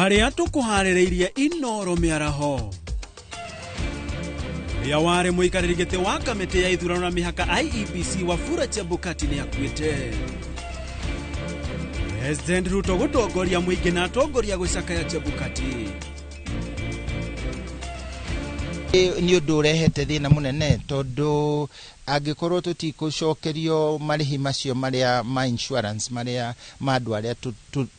Marĩa tũkũharĩrĩirie Inoro mĩaraho. Ũrĩa warĩ mũikarĩri gĩtĩ wa kamĩtĩ ya ithurano na mĩhaka IEBC Wafula Chebukati nĩ akuĩte. President Ruto gũtongoria mũingĩ na atongoria gũcakaya Chebukati. Nĩ ũndũ ũrehete thĩna mũnene tondũ angĩkorwo tũtikũcokerio marĩhi macio marĩa ma insurance marĩa ma andũ arĩa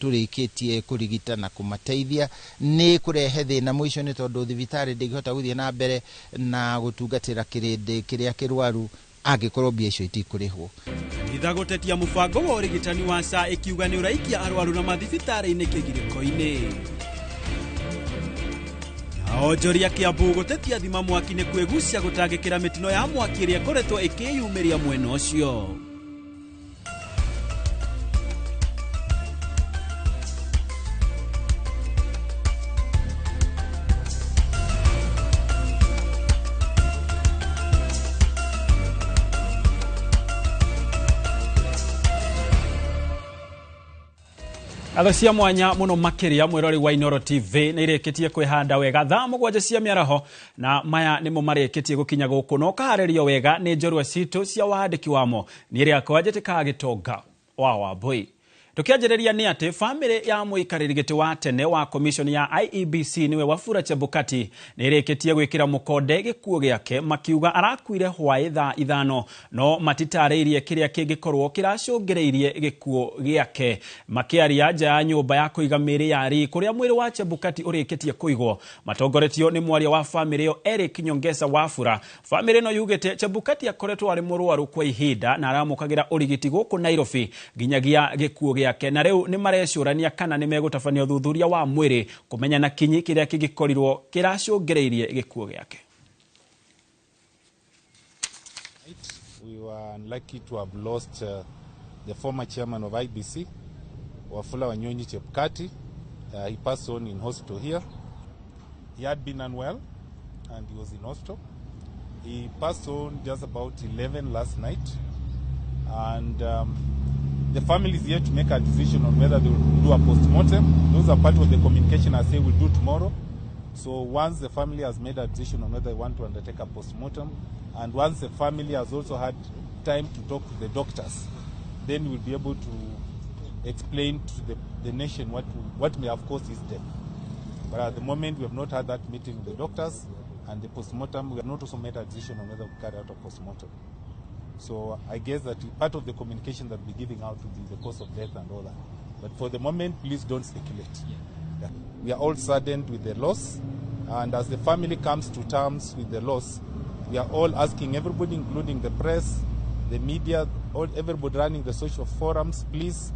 tũrĩkĩtie kũrigita na kũmateithia nĩ kũrehe thĩna mũico, nĩ tondũ thibitarĩ ndĩngĩhota gũthiĩ na mbere na gũtungatĩra kĩrĩndĩ kĩrĩa kĩrwaru angĩkorwo mbia icio itikũrĩhwo. Kanitha gũtetia mũbango wa ũrigitani wa SHA ĩkiuga nĩ ũraikia arwaru na mathibitarĩ-inĩ kĩgirĩko-inĩ. Na onjoria Kiambu gũtetia thima mwaki nĩ kwĩgucia gũtangĩkĩra mĩtino ya mwaki ĩrĩa ĩkoretwo ĩkĩyumĩria mwena ũcio. Ngatho cia mwanya muno makiria mwirori wa Inoro TV nĩ irĩkĩtie kwĩhanda wega thaa 7 cia mĩaraho, na maya nĩmo marĩkĩtie gũkinya gũkũ na ũkaharĩrio wega nĩ njorua citũ cia wandĩki wamo. Niĩ rĩakwa njĩtĩkaga Gĩtonga wa Wambũi. Tukianjĩrĩria nĩ atĩ famĩlĩ ya mũikarĩri gĩtĩ wa tene wa commission ya IEBC nĩwe Wafula Chebukati nĩ ĩrĩkĩtie gwĩkĩra mũkonde gĩkuũ gĩake, makiuga arakuire hwaĩ thaa 5, no matitarĩirie kĩrĩa kĩngĩkorwo kĩracũngĩrĩirie gĩkuũ gĩake. Makĩaria nja ya nyũmba ya kũiga mĩĩrĩ ya Rii kũrĩa mwĩrĩ wa Chebukati ũrĩkĩtie kũigwo, matongoretio nĩ mwaria wa famĩlĩ ĩyo Eric Nyongesa Wafula. Famĩlĩ ĩno yugĩte Chebukati akoretwo arĩ mũrwaru kwa ihinda na aramũkagĩra ũrigiti gũkũ Nairobi nginyagia gĩkuũ gĩake, na rĩu nĩ marecũrania kana nĩ megũtabania ũthuthuria wa mwĩrĩ kũmenya na kinyi kĩrĩa kĩngĩkorirwo kĩracũngĩrĩirie gĩkuũ gĩake. We were unlucky to have lost the former chairman of IBC, Wafula Wanyonyi Chebukati. He passed on in hospital here. He had been unwell and he was in hospital. He passed on just about 11 last night, and the family is yet to make a decision on whether they will do a post-mortem. Those are part of the communication I say we'll do tomorrow. So once the family has made a decision on whether they want to undertake a post-mortem, and once the family has also had time to talk to the doctors, then we'll be able to explain to the nation what may have caused his death. But at the moment, we have not had that meeting with the doctors, and the post-mortem, we have not also made a decision on whether we carry out a post-mortem. So I guess that part of the communication that we're giving out will be the cause of death and all that. But for the moment, please don't speculate. Yeah. We are all saddened with the loss, and as the family comes to terms with the loss, we are all asking everybody, including the press, the media, everybody running the social forums, please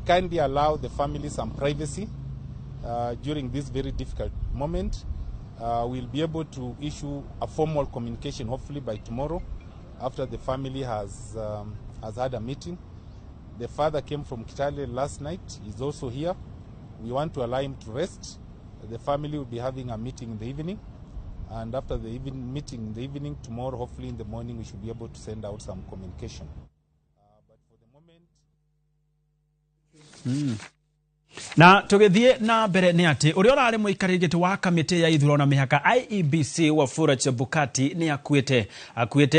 kindly allow the family some privacy during this very difficult moment. We'll be able to issue a formal communication, hopefully by tomorrow, after the family has had a meeting. The father came from Kitale last night. He's also here. We want to allow him to rest. The family will be having a meeting in the evening. And after the evening meeting in the evening, tomorrow, hopefully in the morning, we should be able to send out some communication. But for the moment... Na tũgĩthiĩ na mbere nĩ atĩ ũrĩa ũrarĩ mũikarĩri gĩtĩ wa kamĩtĩ ya ithurano na mĩhaka IEBC Wafula Chebukati nĩ akuĩte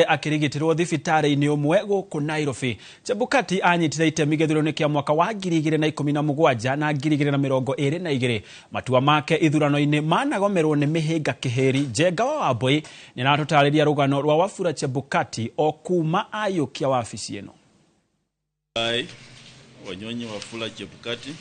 akĩrigitĩrwo thibitarĩ-inĩ ũmwe gũkũ Nairobi. Chebukati anyitire itemi gĩthurano-inĩ kĩa mwaka wa 2017 na 2022. Matua make ithurano-inĩ managomerwo nĩ mĩhĩnga kĩhĩri. Njenga wa Wambũi nĩ aratũtarĩria rũgano rwa Wafula Chebukati o kuma ayũkia wabici ĩno. Wanyonyi Wafula Chebukati.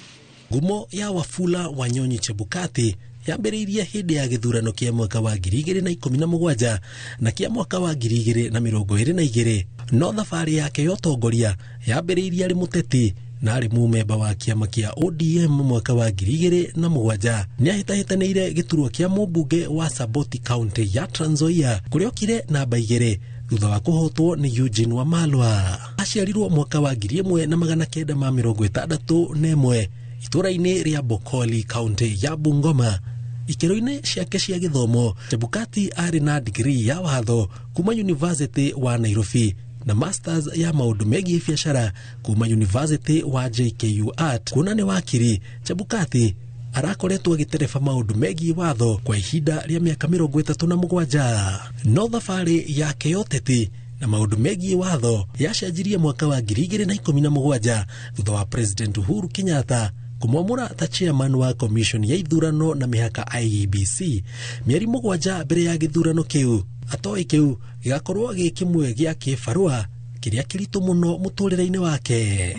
Ngumo ya Wafula Wanyonyi Chebukati yambĩrĩirie hĩndĩ ya gĩthurano kĩa mwaka wa 2017 na kĩa mwaka wa 2022, no thabarĩ yake ya ũtongoria yambĩrĩirie arĩ mũteti na arĩ mumemba wa kĩama kĩa ODM mwaka wa 2007. Nĩahĩtahĩtanĩire gĩturwa kĩa mũmbunge wa Saboti County ya Trans Nzoia kũrĩa okire namba 2 thutha wa kũhotwo nĩ Eugene Wamalwa. Aciarirwo mwaka wa 1961 itũũra-inĩ rĩa Bokoli, County ya Bungoma. Ikĩro-inĩ ciake cia gĩthomo, Chebukati arĩ na degree ya watho kuma University wa Nairobi na masters ya maũndũ megiĩ biacara kuma University wa JKUAT. Kuona nĩ wakiri, Chebukati Arakoretwo agĩtereba maũndũ megiĩ watho kwa ihinda rĩa mĩaka 37. No thabarĩ yake ya ũteti na maũndũ megiĩ watho yacenjirie mwaka wa 2017 thutha wa President Uhuru Kenyatta kũmwamũra ta chairman wa commission ya ithurano na mĩhaka IEBC mĩeri 7 mbere ya gĩthurano kĩu. Atoĩ kĩu gĩgakorwo gĩ kĩmwe gĩa kĩbarũa kĩrĩa kĩritũ mũno mũtũrĩre-inĩ wake.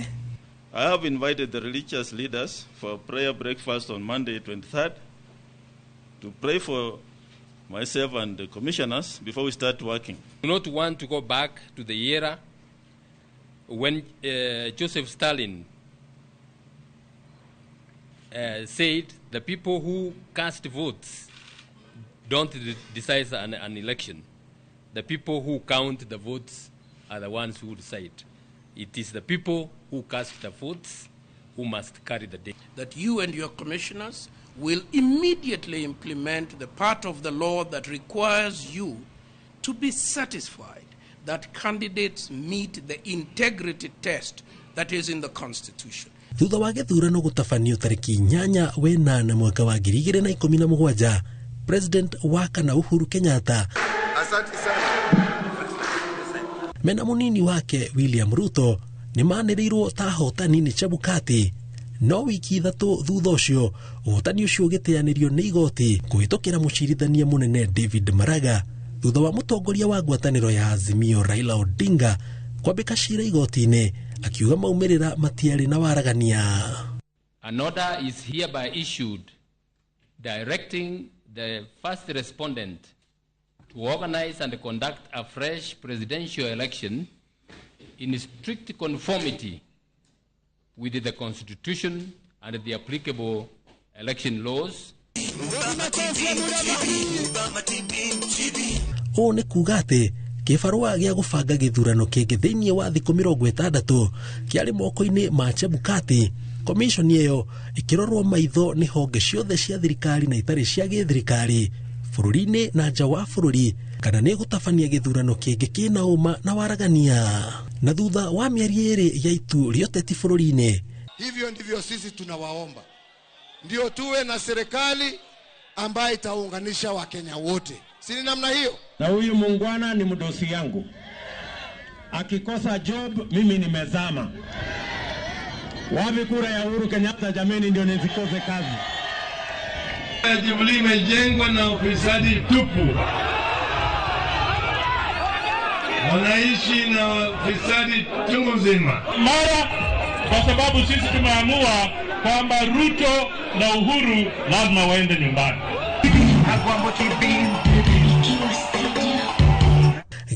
I have invited the religious leaders for a prayer breakfast on Monday 23rd to pray for myself and the commissioners before we start working. Do not want to go back to the era when Joseph Stalin said the people who cast votes don't decide an election. The people who count the votes are the ones who decide. It is the people who cast the votes who must carry the day. That you and your commissioners will immediately implement the part of the law that requires you to be satisfied that candidates meet the integrity test that is in the Constitution. Thutha wa gĩthurano gũtabanio tarĩki 8 wenana mwaka wa 2017, President wa kana Uhuru Kenyatta mena mũnini wake William Ruto nĩmanĩrĩirwo ta ahotani nĩ Chebukati. No wiki 3 thutha ũcio ũhotani ũcio ũgĩteanĩrio nĩ igoti kũhĩtũkĩra mũcirithania mũnene David Maraga thutha wa mũtongoria wa ngwatanĩro ya Azimio Raila Odinga kwambĩka cira igoti-inĩ akiuga maumĩrĩra matiarĩ na waragania. An order is hereby issued directing the first respondent to organize and conduct a fresh presidential election in strict conformity with the Constitution and the applicable election laws. Ũũ nĩ kuuga atĩ kĩbarũa gĩa gũbanga gĩthurano kĩngĩ thĩinĩ wa thikũ 60 kĩarĩ moko-inĩ ma Chebukati. Commission ĩyo ĩkĩrorwo maitho nĩ honge ciothe cia thirikari na itarĩ cia gĩthirikari bũrũri-inĩ na nja wa bũrũri kana nĩ gũtabania gĩthurano kĩngĩ kĩna ũma na waragania. Na thutha wa mĩeri 2 ya itu rĩa ũteti bũrũri-inĩ. Hivyo ndivyo sisi tunawaomba, ndio tuwe na serikali ambayo itaunganisha Wakenya wote, si ni namna hiyo? Na huyu muungwana ni mdosi yangu, akikosa job mimi nimezama. Wapi kura ya Uhuru Kenyatta jameni, ndio nisikose kazi. Jubilee imejengwa na ufisadi tupu, wanaishi na ufisadi chungu mzima. Mara kwa sababu sisi tumeamua kwamba Ruto na Uhuru lazima waende nyumbani.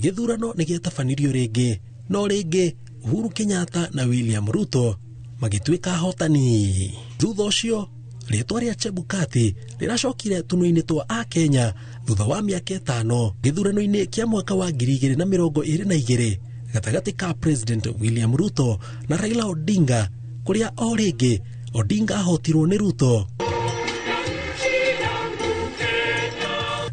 Gĩthurano nĩ gĩatabanirio rĩngĩ, no rĩngĩ Uhuru Kenyatta na William Ruto magĩtuĩka ahotani. Thutha ũcio rĩtwa rĩa Chebukati rĩracokire tũnua-inĩ twa Akenya thutha wa mĩaka 5 gĩthurano-inĩ kĩa mwaka wa 2022 gatagatĩ ka President William Ruto na Raila Odinga, kũrĩa o rĩngĩ Odinga ahotirwo nĩ Ruto.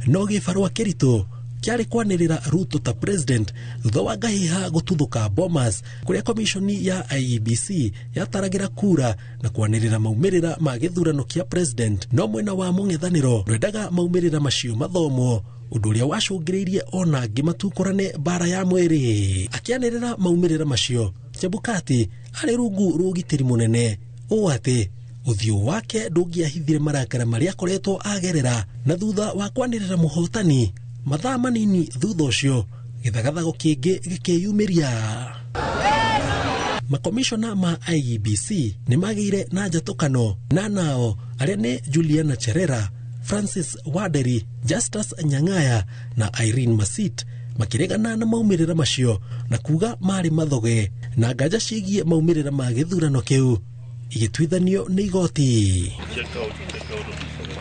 No gĩbarũa kĩritũ kĩarĩ kwanĩrĩra Ruto ta president thutha wa ngahĩha gũtuthũka Bomas, kũrĩa komishoni ya IEBC yataragĩra kura na kwanĩrĩra maumĩrĩra ma gĩthurano kĩa president. No mwena wa mũng'ethanĩro ndwendaga maumĩrĩra macio mathomwo, ũndũ ũrĩa wacũngĩrĩirie ona angĩ matukũrane mbara ya mwĩrĩ. Akĩanĩrĩra maumĩrĩra macio, Chebukati arĩ rungu rwa ũgitĩri mũnene ũũ atĩ ũthiũ wake ndũngĩahithire marakara marĩa akoretwo agerera. Na thutha wa kwanĩrĩra mũhotani mathaa manini thutha ũcio gĩthagathago kĩngĩ gĩkĩyumĩria. Makomishona ma IEBC nĩ magĩire na njatũkano na nao arĩa nĩ Juliana Cherera, Francis Waderi, Justus Nyang'aya na Irene Masit makĩregana na maumĩrĩra macio na kuga marĩ mathoge na nganja ciĩgiĩ maumĩrĩra ma gĩthurano kĩu igĩtuithanio nĩ igoti.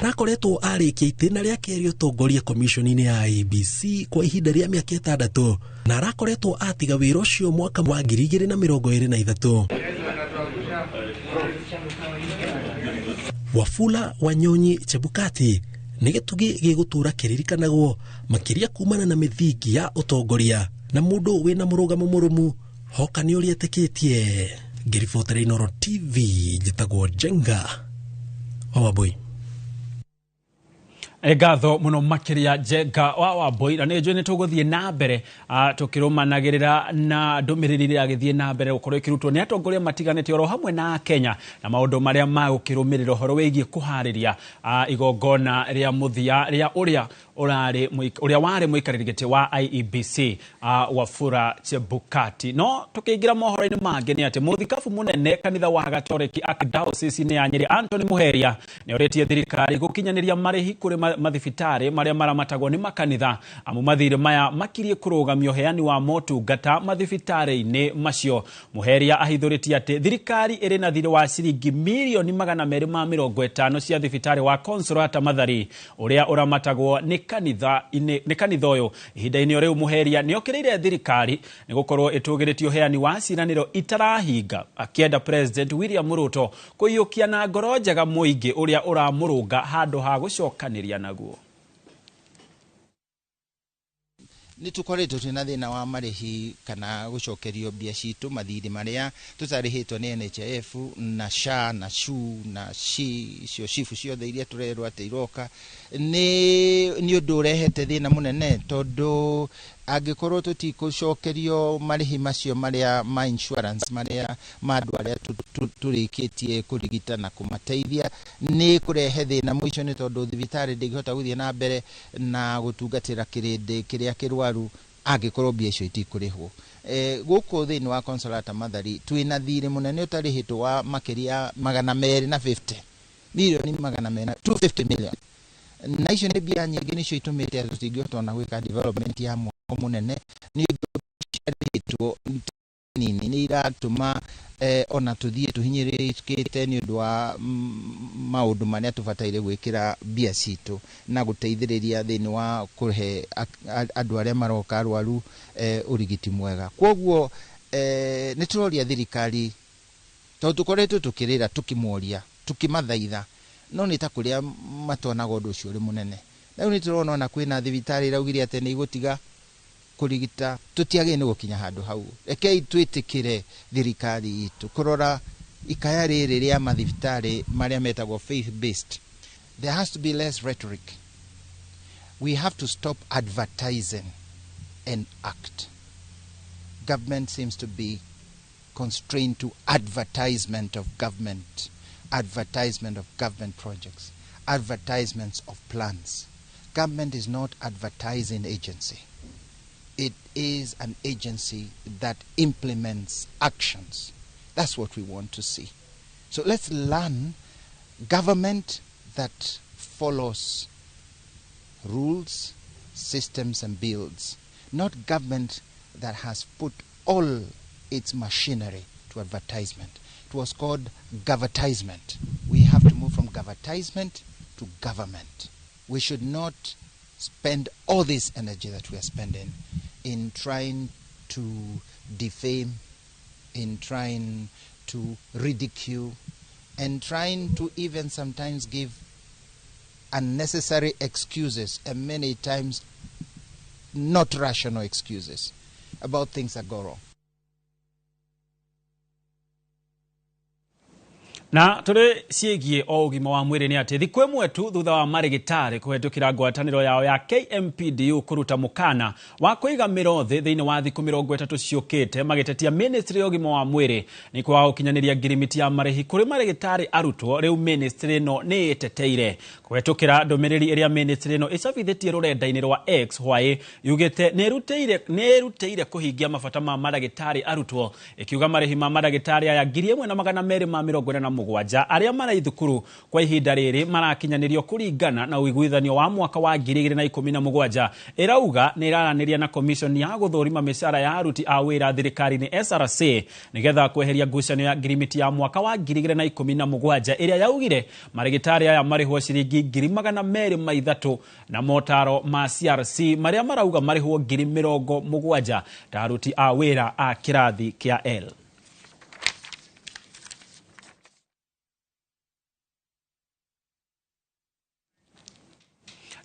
Rakoretwo arĩkia itĩna rĩa kerĩ ũtongoria komishoni-inĩ ya IEBC kwa ihinda rĩa mĩaka 6 na arakoretwo atiga wĩra ũcio mwaka wa 2023. Wafula Wanyonyi Chebukati nĩ gĩtugĩ gĩgũtũra kĩririkanagwo makĩria kumana na mĩthingi ya ũtongoria na mũndũ wĩna mũrũgamo mũrũmu hoka nĩ ũrĩa etĩkĩtie. Ngĩribotera Inooro TV, njĩtagwo Njenga wa Wambui. Ngatho muno makiria Njenga wa Wambui, na nĩ njũĩ nĩ tũgũthiĩ na mbere tũkĩrũmanagĩrĩra na ndũmĩrĩri ĩrĩa ĩragĩthiĩ na mbere gũkorwo ĩkĩrutwo nĩ atongoria matiganĩte oro hamwe na Kenya na maũndũ marĩa magũkĩrũmĩrĩra ũhoro wĩgiĩ kũharĩria igongona rĩa mũthia rĩa ũrĩa ũrĩa warĩ mũikarĩri gĩtĩ wa IEBC Wafula Chebukati. No tũkĩingĩra mohoro-inĩ mangĩ nĩ atĩ mũthikabu mũnene kanitha wa Gatoreki Archdiocese ya Nyeri Anthony Muheria nĩ orĩtie thirikari gũkinyanĩria marĩhi kũrĩ mathibitarĩ marĩa maramatagwo nĩ makanitha, amu mathirĩ maya makirie kũrũgamia ũheani wa motungata mathibitarĩ-inĩ macio. Muheria ahithũrĩtie atĩ thirikari ĩrĩ na thirĩ wa ciringi mirioni 250 cia thibitarĩ wa Consolata Mathari ũrĩa ũramatagwo nĩ kanitha ũyũ. Ihinda-inĩ o rĩu Muheria nĩ okĩrĩire thirikari nĩ gũkorwo ĩtũgĩrĩtie ũheani wa ciĩranĩro itarahinga, akĩenda President William Ruto kũiyũkia na ngoro njega mũingĩ ũrĩa ũramũrũnga handũ ha gũcokanĩria naguo. Nĩ tũkoretwo twĩna thĩna wa marĩhi kana gũcokerio mbia citũ mathirĩ marĩa tũtarĩhĩtwo nĩ NHIF na SHA na SHU na SHI, icio SHIF ciothe iria tũrerwo atĩ iroka. Nĩ ũndũ ũrehete thĩna mũnene tondũ angĩkorwo tũtikũcokerio marĩhi macio marĩa ma insurance marĩa ma andũ arĩa tũrĩkĩtie kũrigita na kũmateithia, nĩ kũrehe thĩna mũico, nĩ tondũ thibitarĩ ndĩngĩhota gũthiĩ na mbere na gũtungatĩra kĩrĩndĩ kĩrĩa kĩrwaru angĩkorwo mbia icio itikũrĩhwo. Gũkũ thĩinĩ wa Consolata Mathari twĩna thirĩ mũnene ũtarĩhĩtwo wa makĩria 250 milioni 250 million, na icio nĩ mbia nyingĩ, nĩcio itũmĩte atĩ tũtingĩhota ona gwĩka development ya mwako mũnene. Nĩ ciarĩhĩtwo nini nĩ iratũma ona tũthiĩ tũhinyĩrĩrĩkĩte nĩ ũndũ wa maũndũ marĩa tũbataire gwĩkĩra mbia citũ na gũteithĩrĩria thĩinĩ wa kũhe andũ arĩa maroka arwaru ũrigiti mwega. Kwoguo nĩ tũroria thirikari tondũ tũkoretwo tũkĩrĩra tũkĩmoria tũkĩmathaitha, no nĩ ta kũrĩa matonaga ũndũ ũcio ũrĩ mũnene. Rĩu nĩ tũrona ona kwĩna thibitarĩ iraugire atĩ nĩ igũtiga kũrigita. Tũtiagĩrĩire nĩ gũkinya handũ hau. Rekei twĩtĩkĩre thirikari itũ kũrora ikaya rĩrĩ rĩa mathibitarĩ marĩa metagwo faith based. There has to be less rhetoric. We have to stop advertising and act. Government seems to be constrained to advertisement of government, advertisement of government projects, advertisements of plans. Government is not advertising agency. It is an agency that implements actions. That's what we want to see. So let's learn government that follows rules, systems, and builds, not government that has put all its machinery to advertisement. It was called govertisement. We have to move from govertisement to government. We should not spend all this energy that we are spending in trying to defame, in trying to ridicule, and trying to even sometimes give unnecessary excuses, and many times not rational excuses about things that go wrong. Na tũrĩ ciĩgiĩ o ũgima wa mwĩrĩ nĩ atĩ thikũ ĩmwe tu thutha wa marĩgĩtarĩ kũhetũkĩra ngwatanĩro yao ya KMPDU kũruta mũkana wa kũiga mĩro thĩ thĩinĩ wa thikũ 30 ciũkĩte magĩtetia ministry ya ũgima wa mwĩrĩ nĩ kwaga gũkinyanĩria ngirimiti ya marĩhi kũrĩ marĩgĩtarĩ arutwo. Rĩu ministry ĩno nĩ ĩteteire kũhetũkĩra ndũmĩrĩri ĩrĩa ministry ĩno ĩcabithĩtie rũrenda-inĩ rwa X hwaĩ yugĩte nĩ ĩrutĩire kũhingia mabata ma marĩgĩtarĩ arutwo, ĩkiuga marĩhi ma marĩgĩtarĩ aya 1247 arĩa marĩ thukuru kwa ihinda rĩrĩ marakinyanĩrio kũringana na ũiguithanio wa mwaka wa 2017. Ĩrauga nĩ ĩraranĩria na commission ya gũthũrima mĩcara ya aruti a wĩra thirikari-inĩ SRC nĩgetha kweheria ngucanio ya ngirimiti ya mwaka wa 2017 ĩrĩa yaugire marĩgĩtarĩ aya marĩhwo ciringi 203 na motaro ma CRC marĩa marauga marĩhwo 70,000 ta aruti a wĩra a kĩrathi kĩa L.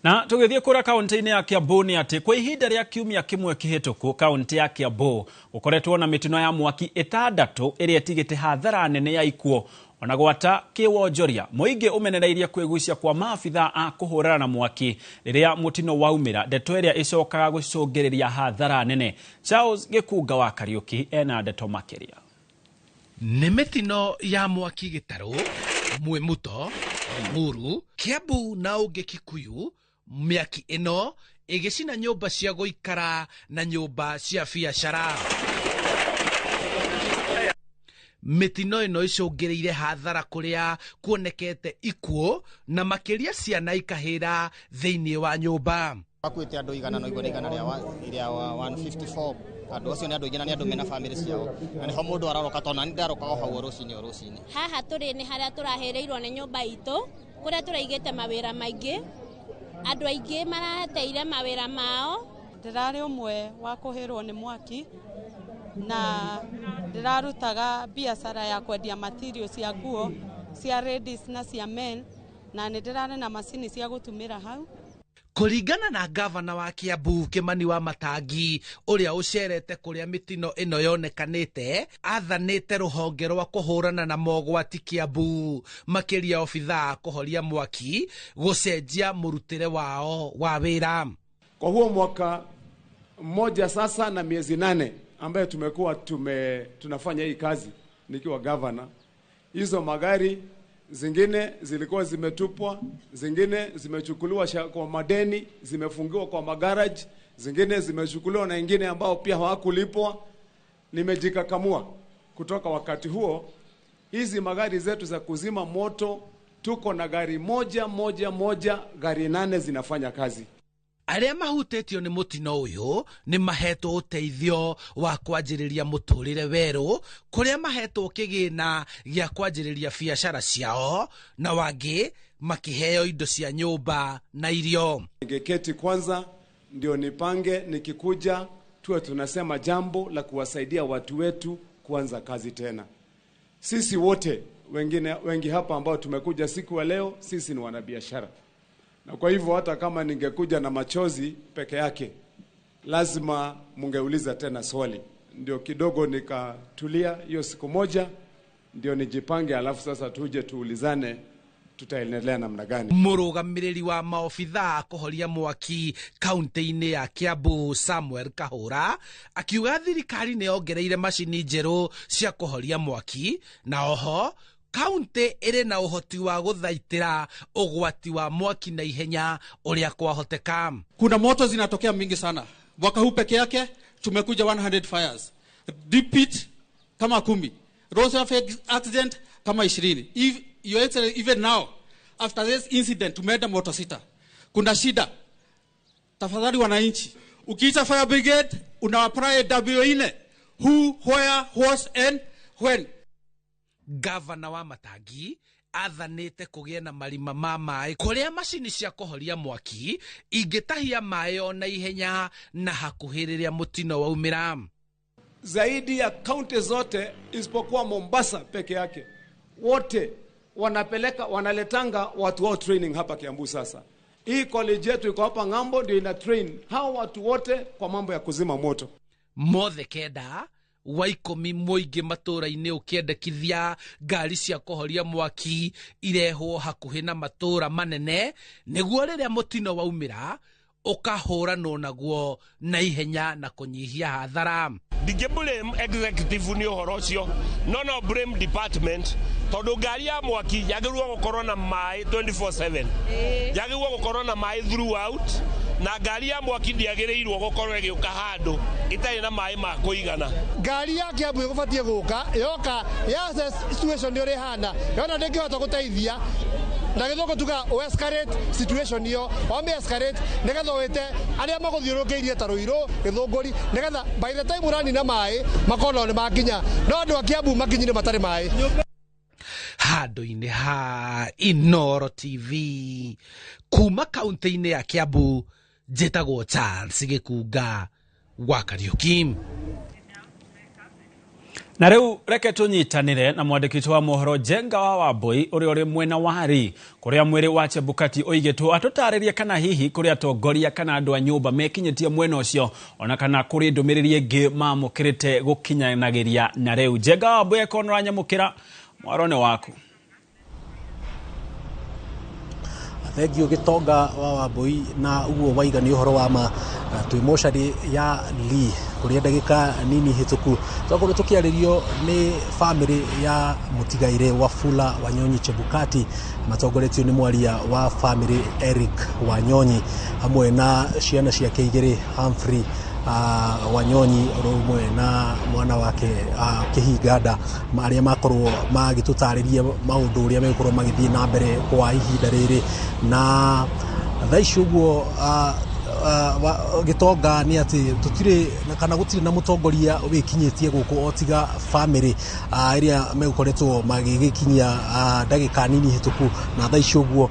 Na tũgĩthiĩ kũrĩa kaunti-inĩ ya Kiambu nĩ atĩ kwa ihinda rĩa kiumia kĩmwe kĩhĩtũku, kaunti ya Kiambu gũkoretwo na mĩtino ya mwaki 6 ĩrĩa ĩtigĩte hathara nene ya ikuũ ona gwata kĩwonjoria. Mũingĩ ũmenereirie kwĩgucia kwa maabitha a kũhũrana na mwaki rĩrĩa mũtino waumĩra, ndeto ĩrĩa ĩcokaga gũcũngĩrĩria hathara nene. Charles Gĩkunga wa Kariũki ena ndeto makĩria. Nĩ mĩtino ya mwaki Gĩtarũ, Mwĩmuto, Limuru, Kiambu na ũngĩ Kikuyu. Mĩaki ĩno ĩgĩcina nyũmba cia gũikara na nyũmba cia biacara. Mĩtino ĩno ĩcũngĩrĩire hathara kũrĩa kuonekete ikuũ na makĩria ciana ikahĩra thĩinĩ wa nyũmba. Akuĩte andũ igana no igũrũ igana rĩa 154. Andũ acio nĩ andũ aingĩ na nĩ andũ mena bamĩrĩ ciao, na nĩho mũndũ araroka, tondũ nani ndaroka o hau o rũcinĩ o rũcinĩ. Haha tũrĩ nĩ harĩa tũrahĩrĩirwo nĩ nyũmba itũ, kũrĩa tũraigĩte mawĩra maingĩ. Andũ aingĩ marateire mawĩra mao. Ndĩrarĩ ũmwe wa kũhĩrwo nĩ mwaki na ndĩrarutaga biacara ya kwendia material cia nguo cia ladies na cia men, na nĩ ndĩrarĩ na macini cia gũtumĩra hau. Kũringana na gavana wa Kiambu Kimani wa Matangi ũrĩa ũcerete kũrĩa mĩtino ĩno yonekanĩte, athanĩte rũhonge rwa kũhũrana na mogwati Kiambu, makĩria obithaa kũhoria mwaki, gũcenjia mũrutĩre wao wa wĩra. Kwa huo mwaka mmoja sasa na miezi 8 ambayo tumekuwa tunafanya hii kazi nikiwa gavana, hizo magari zingine zilikuwa zimetupwa, zingine zimechukuliwa kwa madeni, zimefungiwa kwa magarage, zingine zimechukuliwa na wengine ambao pia hawakulipwa. Nimejikakamua kutoka wakati huo. Hizi magari zetu za kuzima moto, tuko na gari 1 1 1, gari 8 zinafanya kazi. Arĩa mahutĩtio nĩ mũtino ũyũ nĩ mahetwo ũteithio wa kwanjĩrĩria mũtũrĩre werũ, kũrĩa mahetwo kĩgĩna gĩa kwanjĩrĩria biacara ciao, na wangĩ makĩheo indo cia nyũmba na irio. Ningeketi kwanza ndio nipange, nikikuja tuwe tunasema jambo la kuwasaidia watu wetu kuanza kazi tena. Sisi wote wengine wengi hapa ambao tumekuja siku ya leo, sisi ni wanabiashara. Na kwa hivyo hata kama ningekuja na machozi peke yake, lazima mungeuliza tena swali. Ndio kidogo nikatulia hiyo siku moja, ndio nijipange, alafu sasa tuje tuulizane tutaendelea namna gani. Mũrũgamĩrĩri wa maobithaa kũhoria mwaki kaunti-inĩ ya Kiambu Samuel Kahũra akiuga thirikari nĩ yongereire macini njerũ cia kũhoria mwaki, na oho kaunti ĩrĩ na ũhoti wa gũthaitĩra ũgwati wa mwaki na ihenya ũrĩa kwahoteka. Kuna moto zinatokea mingi sana. Mwaka huu peke yake tumekuja 100 fires. Deep pit kama 10. Road traffic accident kama 20. If your excellency, even now after this incident tumeenda moto 6. Kuna shida. Tafadhali wananchi, ukiita fire brigade una apply W4, who, where, what and when. Gavana wa Matangi athanĩte kũgĩe na marima ma maĩ kũrĩa macini cia kũhoria mwaki ingĩtahia maĩ ona ihenya na hakuhĩ rĩrĩa mũtino waumĩra. Zaidi ya kaunti zote isipokuwa Mombasa peke yake, wote wanaletanga watu wao training hapa Kiambu. Sasa hii college yetu iko hapa ng'ambo, ndio ina train hao watu wote kwa mambo ya kuzima moto. Mothe kenda wa 10 mũingĩ matũra-inĩ ũkĩendekithia ngari cia kũhoria mwaki irehwo hakuhĩ na matũra manene nĩguo rĩrĩa mũtino waumĩra ũkahũranwo naguo na ihenya na kũnyihia hathara. Ndingĩ blame executive nĩ ũhoro ũcio, no blame department, tondũ ngari ya mwaki yagĩrĩirwo gũkorwo na maĩ 24/7, yagĩrĩirwo gũkorwo na maĩ throughout, na ngari ya mwaki ndĩagĩrĩirwo gũkorwo ĩgĩũka handũ ĩtarĩ na maĩ ma kũigana. Ngari ya Kiambu ĩgũbatiĩ gũka yoka ya assess situation ũrĩa ĩhana, yona ndĩngĩhota gũteithia na gĩthũngũ tuga o escalate situation ĩyo, wambe escalate nĩgetha wĩte arĩa magũthiũrũrũkĩirie ta Rũirũ, Gĩthũngũri, nĩgetha by the time ũranina maĩ makorwo nĩ makinya, no andũ a Kiambu makinyire matarĩ maĩ. Handũ-inĩ ha Inooro TV kuma kaunti-inĩ ya Kiambu, njĩtagwo Charles Gĩkunga wa Kariũki. Na rĩu reke tũnyitanĩre na mwandĩki witũ wa mohoro Njenga wa Wambui ũrĩa ũrĩ mwena wa Ri kũrĩa mwĩrĩ wa Chebukati ũigĩtwo, atũtarĩrie kana hihi kũrĩ atongoria kana andũ a nyũmba mekinyĩtie mwena ũcio, ona kana kũrĩ ndũmĩrĩri ĩngĩ mamũkĩrĩte gũkinyanagĩria na rĩu. Njenga wa Wambui, akorwo nĩũranyamũkĩra, mwaro nĩ waku. Thengio Gitonga wa Wambui, na uguo waiga nĩ ũhoro wa ma. Twĩ mocarĩ ya Lee kũrĩa ndagĩka nini hĩtũku twakorwo tũkĩarĩrio nĩ bamĩrĩ ya mũtigaire Wafula Wanyonyi Chebukati, matongoretio nĩ mwaria wa bamĩrĩ Eric Wanyonyi hamwe na ciana ciake igĩrĩ, Humphrey Wanyonyi ũmwe na mwana wake Kĩhinganda, arĩa makorwo magĩtũtarĩria maũndũ ũrĩa megũkorwo magĩthiĩ na mbere kwa ihinda rĩrĩ. Na thaa ici ũguo Gĩtonga nĩ atĩ tũtirĩ kana gũtirĩ na mũtongoria wĩkinyĩtie gũkũ o tiga bamĩrĩ ĩrĩa megũkoretwo magĩgĩkinyia ndagĩka nini hĩtũku. Na thaa ici ũguo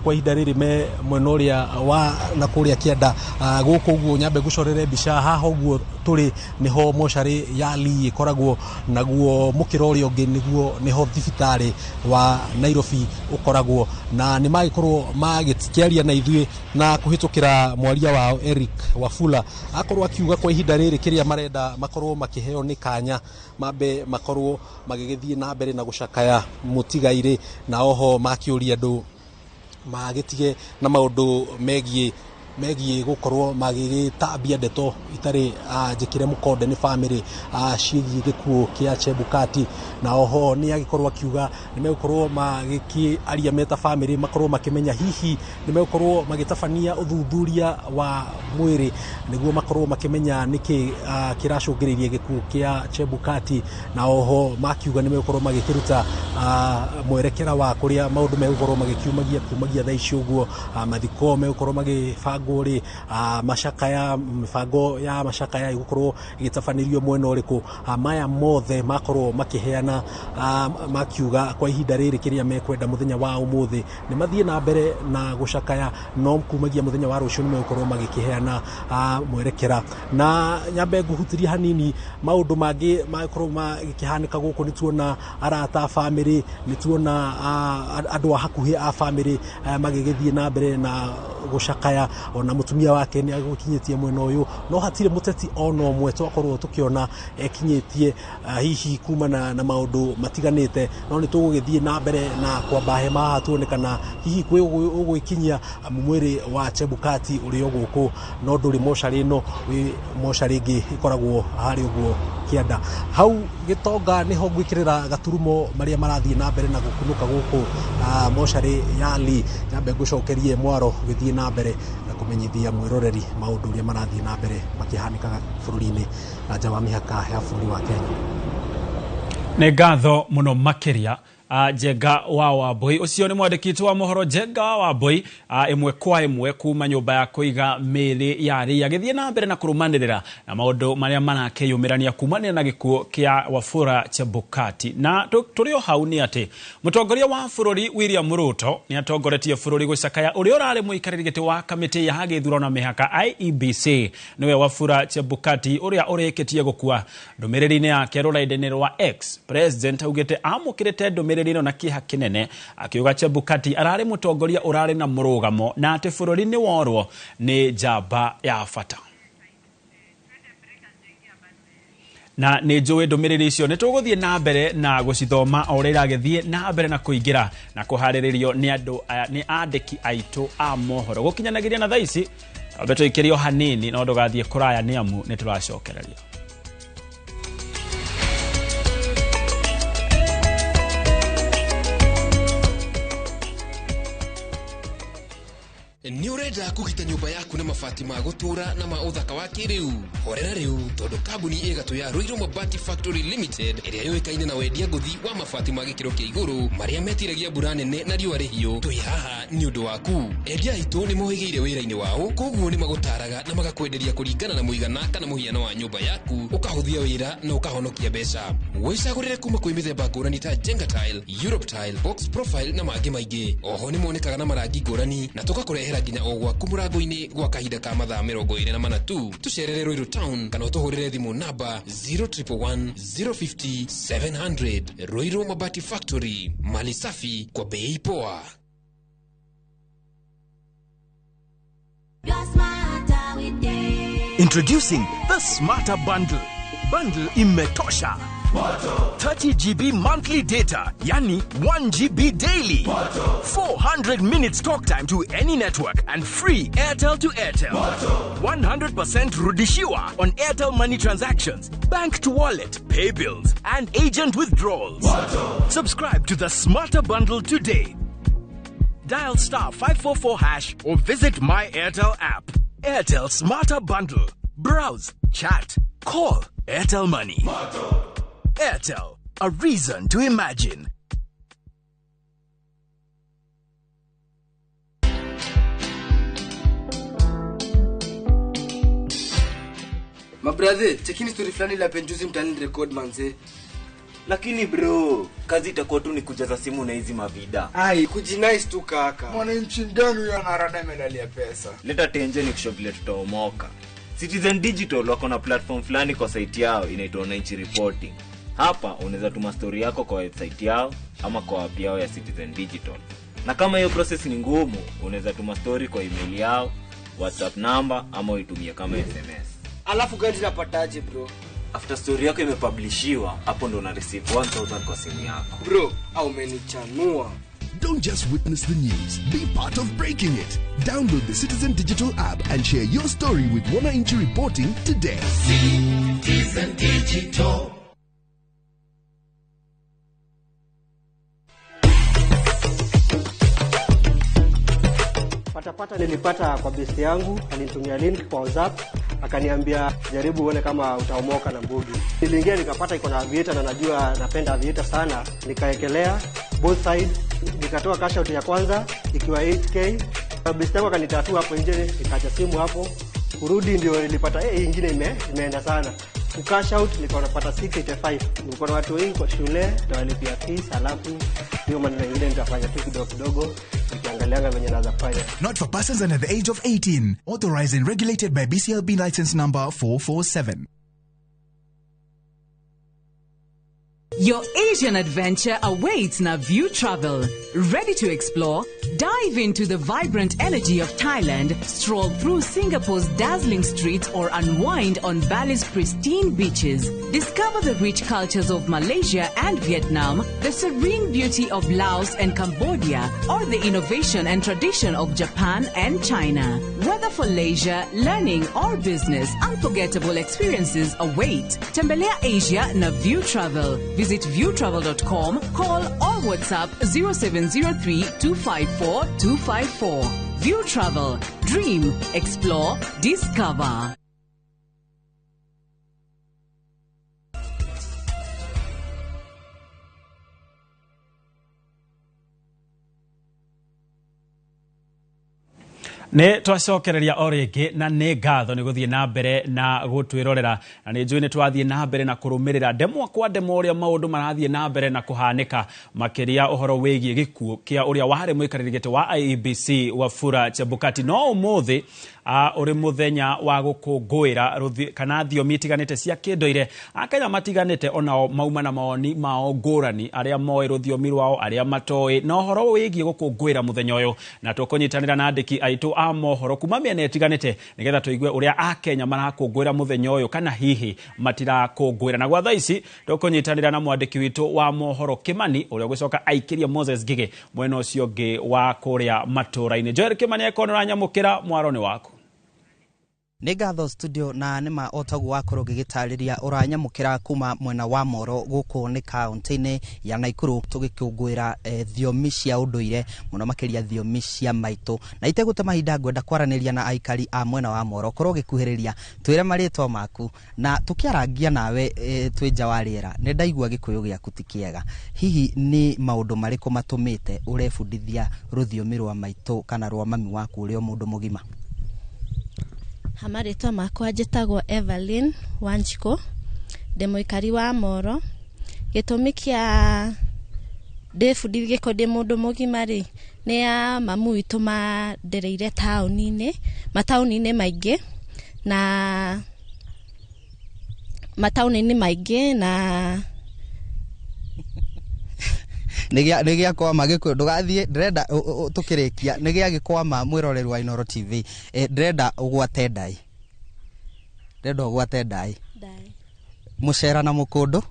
kwa ihinda rĩrĩ me mwena ũrĩa wa na kũrĩa kĩanda gũkũ ũguo. Nyambe ngũcorere mbica haha ũguo tũrĩ nĩho mocarĩ ya Lee ĩkoragwo, naguo mũkĩra ũrĩa ũngĩ nĩguo nĩho thibitarĩ wa Nairobi ũkoragwo. Na nĩ magĩkorwo magĩkĩaria na ithuĩ na kũhĩtũkĩra mwaria wao Eric Wafula, akorwo akiuga kwa ihinda rĩrĩ kĩrĩa marenda makorwo makĩheo nĩ kanya mambe makorwo magĩgĩthiĩ na mbere na gũcakaya mũtigairĩ, na oho makĩũria andũ magĩtige na maũndũ megiĩ gũkorwo magĩgĩtambia ndeto itarĩ njĩkĩre mũkonde nĩ bamĩrĩ ciĩgiĩ gĩkuũ kĩa Chebukati. Na oho nĩ agĩkorwo akiuga nĩ megũkorwo magĩkĩaria meta bamĩrĩ, makorwo makĩmenya hihi nĩ megũkorwo magĩtabania ũthuthuria wa mwĩrĩ nĩguo makorwo makĩmenya nĩkĩ kĩracũngĩrĩirie gĩkuũ kĩa Chebukati. Na oho makiuga nĩ megũkorwo magĩkĩruta mwerekera wa kũrĩa maũndũ megũkorwo magĩkiumagia kumagia thaa ici ũguo, mathiko megũkorwo magĩbangwo rĩ, macakaya, mĩbango ya macakaya ĩgũkorwo ĩgĩtabanĩrio mwena ũrĩkũ. Maya mothe makorwo makĩheana, makiuga kwa ihinda rĩrĩ kĩrĩa mekwenda mũthenya wa ũmũthĩ nĩ mathiĩ na mbere na gũcakaya, no kumagia mũthenya wa rũciũ nĩ megũkorwo magĩkĩheana mwerekera. Na nyambe ngũhutirie hanini maũndũ mangĩ makorwo magĩkĩhanĩka gũkũ. Nĩ tuona arata a bamĩrĩ, nĩ tuona andũ a hakuhĩ a bamĩrĩ magĩgĩthiĩ na mbere na gũcakaya, ona mũtumia wake nĩ agũkinyĩtie mwena ũyũ, no hatirĩ mũteti ona ũmwe twakorwo tũkĩona ekinyĩtie, hihi kumana na maũndũ matiganĩte. No nĩ tũgũgĩthiĩ na mbere na kwamba hema haha tuone kana hihi kwĩ ũgwĩkinyia, amu mwĩrĩ wa Chebukati ũrĩ o gũkũ no ndũrĩ mocarĩ ĩno, wĩ mocarĩ ĩngĩ ĩkoragwo harĩa ũguo kĩanda hau. Gĩtonga, nĩho ngwĩkĩrĩra gaturumo marĩa marathiĩ na mbere na gũkunũka gũkũ mocarĩ ya Lee. Nyambe ngũcokerie mwaro gĩthiĩ na mbere na kũmenyithia mwĩroreri maũndũ ũrĩa marathiĩ na mbere makĩhanĩkaga bũrũri-inĩ na nja wa mĩhaka ya bũrũri wa Kenya. Nĩ ngatho mũno makĩria, Njenga wa Wambui. Ũcio nĩ mwandĩki witũ wa mohoro Njenga wa Wambui, ĩmwe kwa ĩmwe kuma nyũmba ya kũiga mĩĩrĩ ya Ria, agĩthiĩ na mbere na kũrũmanĩrĩra na maũndũ marĩa marakĩyumĩrania kumanĩra na gĩkuũ kĩa Wafula Chebukati. Na tũrĩ o hau nĩ atĩ mũtongoria wa bũrũri William Ruto nĩ atongoretie bũrũri gũcakaya ũrĩa ũrarĩ mũikarĩri gĩtĩ wa kamĩtĩ ya gĩthurano na mĩhaka IEBC, nĩwe Wafula Chebukati, ũrĩa ũrĩkĩtie gũkua. Ndũmĩrĩri-inĩ yake rũrenda-inĩ rwa X, President augĩte amũkĩrĩte ndũmĩrĩri ĩno na kĩeha kĩnene, akiuga Chebukati ararĩ mũtongoria ũrarĩ na mũrũgamo na atĩ bũrũri nĩ worwo nĩ njamba ya bata. Na nĩ njũĩ ndũmĩrĩri icio nĩ tũgũthiĩ na mbere na gũcithoma o ũrĩa iragĩthiĩ na mbere na kũingĩra na kũharĩrĩrio nĩ andũ aya, nĩ andĩki aitũ a mohoro. Gũkinyanagĩria na thaa ici ambe tũikĩrio hanini, no ndũgathiĩ kũraya nĩ amu nĩ tũracokereria. Nĩ ũrenda kũgita nyũmba yaku na mabati ma gũtũũra na ma ũthaka wa kĩrĩu? Horera rĩu, tondũ kambuni ĩgatũ ya Ruiru Mabati Factory Limited, ĩrĩa yũĩkaine na wendia ngũthi wa mabati ma gĩkĩro kĩa igũrũ marĩa metiragia mbura nene na riũa rĩhiũ, twĩ haha nĩ ũndũ waku. Endia aitũ nĩ mohĩgĩire wĩra-inĩ wao, koguo nĩ magũtaraga na magakwenderia kũringana na mũigana kana mũhiano wa nyũmba yaku, ũkahũthia wĩra na ũkahonokia mbeca. Wĩcagũrĩre kuma kwĩ mĩthemba ngũrani ta Jenga Tile, Europe Tile, Box Profile na mangĩ maingĩ. Oho nĩ monekaga na marangi ngũrani na tũgakũrehera nginya o gwaku mũrango-inĩ gwa kahinda ka mathaa 24 tu. Tũcerere Ruiru Town kana ũtũhũrĩre thimũ namba 0111 050 700. Ruiru Mabati Factory, mali safi kwa bei poa. Introducing the Smarter Bundle. Bundle imetosha. 30 GB monthly data, yani 1 GB daily. 400 minutes talk time to any network and free Airtel to Airtel. 100% rudishiwa on Airtel money transactions, bank to wallet, pay bills, and agent withdrawals. Subscribe to the Smarter Bundle today. Dial star 544 hash or visit My Airtel app. Airtel Smarter Bundle. Browse, chat, call. Airtel Money. Airtel, a reason to imagine. Mabrathe, chekini story fulani la penjuzi mtani record manze. Lakini bro, kazi itakuwa tu ni kujaza simu na hizi mavida. Ai, kujinice tu kaka. Mwananchi mgani huyo anarada medali ya pesa? Leta tenje ni kusho vile tutaomoka. Citizen Digital wako na platform fulani kwa site yao inaitwa Wananchi Reporting. Hapa unaweza tuma story yako kwa website yao ama kwa app yao ya Citizen Digital. Na kama hiyo process ni ngumu, unaweza tuma story kwa email yao, WhatsApp number ama uitumie kama SMS. Alafu gani napataje bro? After story yako imepublishiwa, hapo ndo una receive 1000 kwa simu yako. Bro, au umenichanua. Don't just witness the news, be part of breaking it. Download the Citizen Digital app and share your story with Wananchi Reporting today. Citizen Digital. Patapata nilipata kwa besti yangu, alinitumia link kwa WhatsApp, akaniambia jaribu uone kama utaomoka na mbugi. Niliingia nikapata iko na aviator na najua napenda aviator sana, nikaekelea both side, nikatoa cash out ya kwanza ikiwa 8k. Besti yangu akanitatua hapo nje, nikaacha simu hapo. Kurudi ndio nilipata ingine imeenda sana. Cash out nilikuwa napata 685. Nilikuwa na watu wengi kwa shule, nitawalipia fees, alafu hiyo maneno mengine nitafanya tu kidogo kidogo nikiangalianga venye naweza fanya. Not for persons under the age of 18. Authorized and regulated by BCLB license number 447. Your Asian adventure awaits na View Travel. Ready to explore? Dive into the vibrant energy of Thailand, stroll through Singapore's dazzling streets, or unwind on Bali's pristine beaches. Discover the rich cultures of Malaysia and Vietnam, the serene beauty of Laos and Cambodia, or the innovation and tradition of Japan and China. Whether for leisure, learning, or business, unforgettable experiences await. Tembelea Asia na View Travel. Visit viewtravel.com, call or WhatsApp 0703 254 254. View Travel. Dream, explore, discover. Nĩ twacokereria o rĩngĩ na nĩ ngatho nĩ gũthiĩ na mbere na gũtwĩrorera, na nĩ njũĩ nĩ twathiĩ na mbere na kũrũmĩrĩra ndemwa kwa ndemwa ũrĩa maũndũ marathiĩ na mbere na kũhanĩka, makĩria ũhoro wĩgiĩ gĩkuũ kĩa ũrĩa warĩ mũikarĩri gĩtĩ wa IEBC Wafula Chebukati. No ũmũthĩ ũrĩ mũthenya wa gũkũngũĩra kana thiomi itiganĩte cia kĩndũire, Akenya matiganĩte onao mauma na mawoni mao ngũrani, arĩa moĩ rũthiomi rwao, arĩa matoĩ, na ũhoro wĩgiĩ gũkũngũĩra mũthenya ũyũ. Na tũkũnyitanĩra na andĩki aitũ a mohoro kuma mĩena ĩtiganĩte nĩgetha tũigue ũrĩa Akenya marakũngũĩra mũthenya ũyũ kana hihi matirakũngũĩra. Na gwa thaa ici tũkũnyitanĩra na mwandĩki witũ wa mohoro Kimani, ũrĩa ũgũcoka aikĩrie Moses Ngigĩ mwena ũcio ũngĩ wa kũrĩa matũra-inĩ. Joel Kimani, akorwo nĩũranyamũkĩra, mwaro nĩ waku. Nĩ ngatho studio, na nĩma o taguo wakorwo ngĩgĩtarĩria ũranyamũkĩra kuma mwena wa Moro gũkũ nĩ kaunti-inĩ ya Naikuru, tũgĩkũngũĩra thiomi cia ũndũire mũno makĩria thiomi cia maitũ. Na itegũte mahinda ngwenda kwaranĩria na aikari a mwena wa Moro, korwo ũgĩkuhĩrĩria twĩre marĩtwa maku na tũkĩarangia nawe twĩ nja wa rĩera. Nĩ ndaigua gĩkũyũ gĩaku ti kĩega, hihi nĩ maũndũ marĩkũ matũmĩte ũrebundithia rũthiomi rwa maitũ kana rwa mami waku ũrĩ o mũndũ mũgima? Marĩtwa makwa njĩtagwo Evelyn Wanjikũ, ndĩ mũikari wa Moro. Gĩtũmi kĩa Ndĩbundithie gĩkũyũ ndĩ mũndũ mũgima rĩ, nĩ ya mamu witũ mandereire taũni-inĩ, mataũni-inĩ maingĩ na mataũni-inĩ maingĩ na nĩ gĩakwama Gĩkũyũ ndũgathiĩ, ndĩrenda tũkĩrĩkia nĩ gĩagĩkwama mwĩroreri wa Inooro TV. Ndĩrenda ũgwate ndai, ndĩrenda ũgwate ndai. Mũcera na mũkũndũ